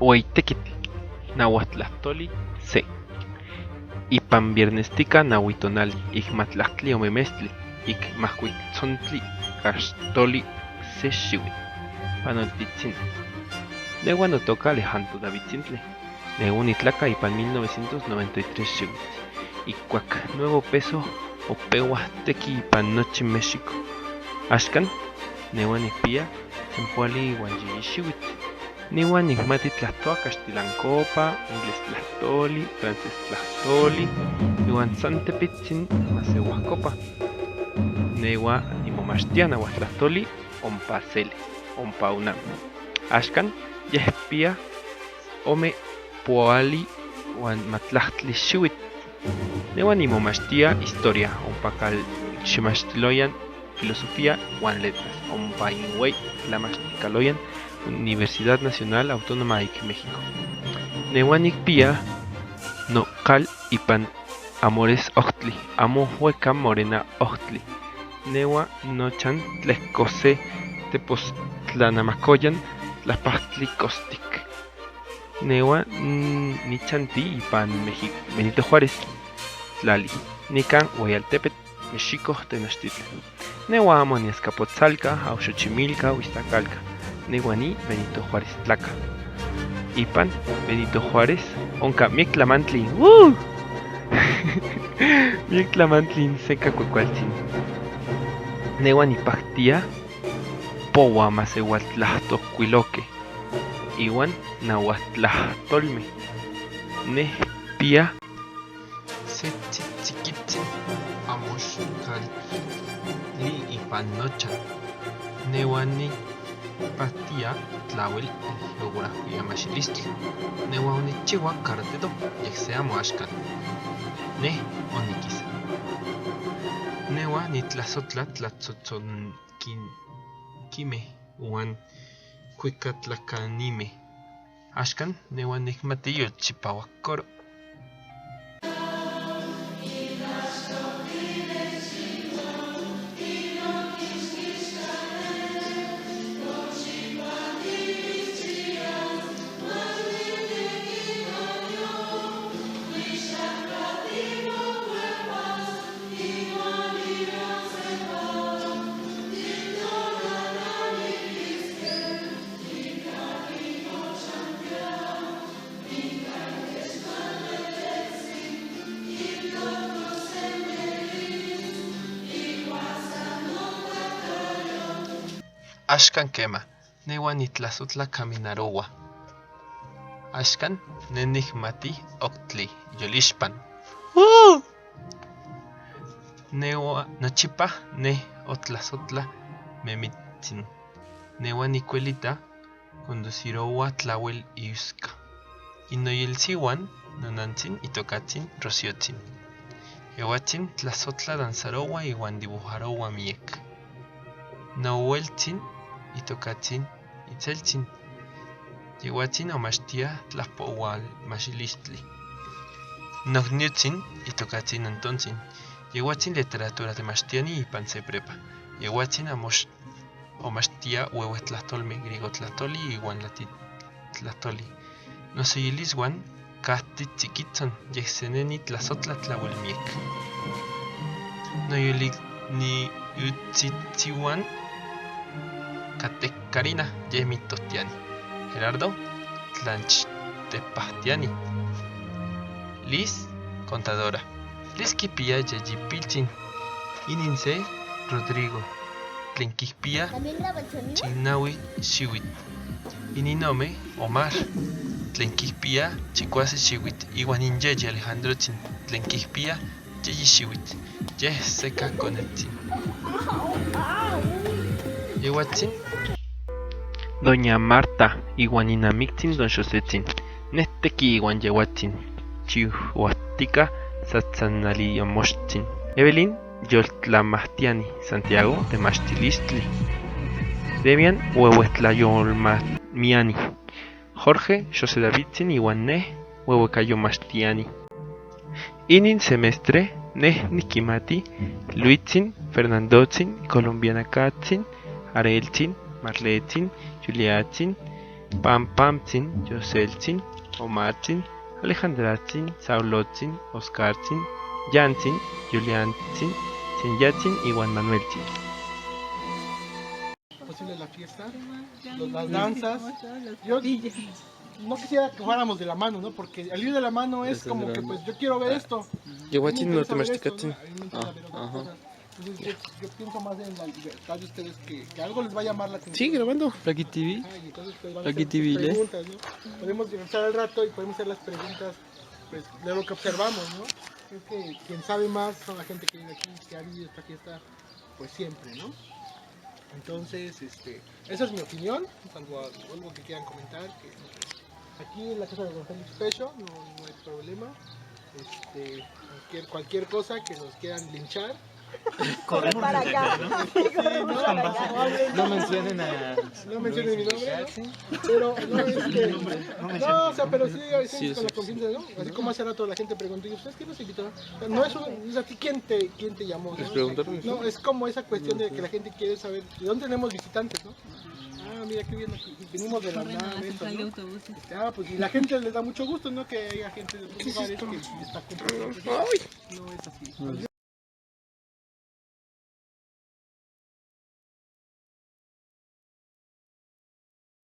Hueytequitl, Nahuatl C. Ipan viernestica nahui tonali, ic mahtlactli ome metztli, ic macuiltzontli caxtoli se xiuitl. Panoltitzin. Nehua notoca Alejandro Davidzintli. Nehua onitlaca ipan 1993 xiuitl. Ihcuac Nuevo Peso opeua tequi ipan nochi México. Axcan, nehua nicpiya sempoali iuan yeyi xiuitl. Nehua nicmati tlahtoa caxtilancopa, inglés tlahtoli, francés tlahtoli, iuan san tepitzin masehuahcopa. Nehua nimomachtia nahuatlahtoli ompa cele, ompa UNAM. Axcan yeh pia ome poali uan mahtlactli xiuitl. Nehua nimomachtia historia ompa calximachtiloyan filosofía uan letras ompa inuey tlamachticaloyan Universidad Nacional Autónoma ic México. Nehua nicpiya nocal ipan Amores Ohtli, amo hueca Morena Ohtli. Nehua nochan tlehco se tepostlanamacoyan tlapahtli costic. Nehua nichanti ipan Benito Juárez tlali, nican Ueyaltepetl, Mexico, Tenochtitlan. Nehua amo niazcapotzalca, Axochimilca o Iztacalca. Nehua ni Benito Juárez tlaca. Ipan Benito Juárez onca miec tlamantli. ¡Woo! Miec tlamantli seca cuacualtzin. Nehua nipactia poua maseualtlahtocuiloque iuan nahuatlahtolmeh. Neh pia se tzitziquitzin amoxcaltli ipan nochan. Nehua nicpahtia tlauel geografía machilistli. Nehua onikchiua karate do, yeh se amo axcan. Neh oniquisa. Nehua nitlasotla tlatzotzonquimeh uan cuicatlacanimeh. Axcan nehua nicmati yolchipauac coro. Axcan quema, nehua nitlasotla caminaroua. Axcan neh nicmati octli yolixpan. ¡Woo! Nehua nochipa neh otlasotla memitzin. Nehua nicuelita conduciroua tlauel iusca. Inoyelsiuan nonantzin itocatzin Rociotzin. Yehuatzin tlasotla danzaroua iuan dibujaroua miec. Noueltzin itocatzin Itzeltzin. Yehuatzin omachtia tlapoualmachilistli. Nocniutzin itocatzin Antontzin. Yehuatzin literatura temachtiani ipan se prepa. Yehuatzin omachtia huehuetlahtolmeh, griego tlahtoli iuan latín tlahtoli. Noseyilisuan cahti tziquitzon, yeh se neh nitlasotla tlauel miec. Noyoliniyutzitziuan cateh Karina, yeh mitohtiani. Gerardo, tlanchtepahtiani. Liz, contadora. Liz quipia yeyi piltzin. Inin se Rodrigo, tlen quipia ¿También graba el sonido? chinaui xiuitl. Inin ome Omar, tlen quipia chicuase xiuitl. Iuan in yeyi Alejandrotzin, tlen quipia yeyi xiuitl. Yeh seca conetzin. Yehuatzin Doña Marta iuan inamictzin Don Xosetzin. Neh tequi iuan yehuatzin chiuahtica tzatznaliamoxtzin. Evelyn yoltlamachtiani, Santiago temachtilistli. Demian huehuetlayolmamiani. Jorge Xosé Davidzin iuan neh huehuecayomachtiani. Inin semestre neh niquimati Luitzin, Fernandotzin, Colombianacatzin, Areltzin, Marletzin, Juliatzin, Pampamtzin, Yoseltzin, Omartzin, Alejandratzin, Saulotzin, Oscartzin, Yantzin, Juliantzin, Senyatzin iuan Manueltzin. Posible la fiesta, las danzas. Yo no quisiera que fuéramos de la mano, ¿no? Porque al ir de la mano es como que, pues, yo quiero ver esto. Yehuatzin A mí me interesa ver esto, no temachticatzin. ¿no? A mí me interesa ver otras Ajá. cosas. Entonces yo pienso más en la libertad de ustedes, que algo les va a llamar la atención. Sí, grabando. Plaki TV. Ajá, y entonces ustedes van a Aquí hacer TV, sus ¿eh? preguntas, ¿no? Podemos regresar al rato y podemos hacer las preguntas, pues, de lo que observamos, ¿no? Creo que quien sabe más son la gente que vive aquí, que ha vivido esta fiesta, pues siempre, ¿no? Entonces, esa es mi opinión, salvo algo que quieran comentar. Que aquí en la casa de don Félix Pecho no, no hay problema. Cualquier cosa que nos quieran linchar. Corremos para allá. Corremos para allá. No mencionen a. No mencionen mi nombre, ¿no? Pero, no, no, o sea, pero sí, a veces Sí, con la sí, confianza, ¿no? Así como hace rato la gente preguntó, ¿y ustedes quién nos invitó? O sea, no es un, es a ti quién te llamó, ¿no? Les preguntaron. No, es como esa cuestión de que la gente quiere saber de dónde tenemos visitantes, ¿no? Ah, mira qué bien, venimos de la Corren a UNAM, la esto, central de ¿no? autobuses. Ah, pues y la gente les da mucho gusto, ¿no? Que haya gente de otros lugares que está compartiendo. No es así.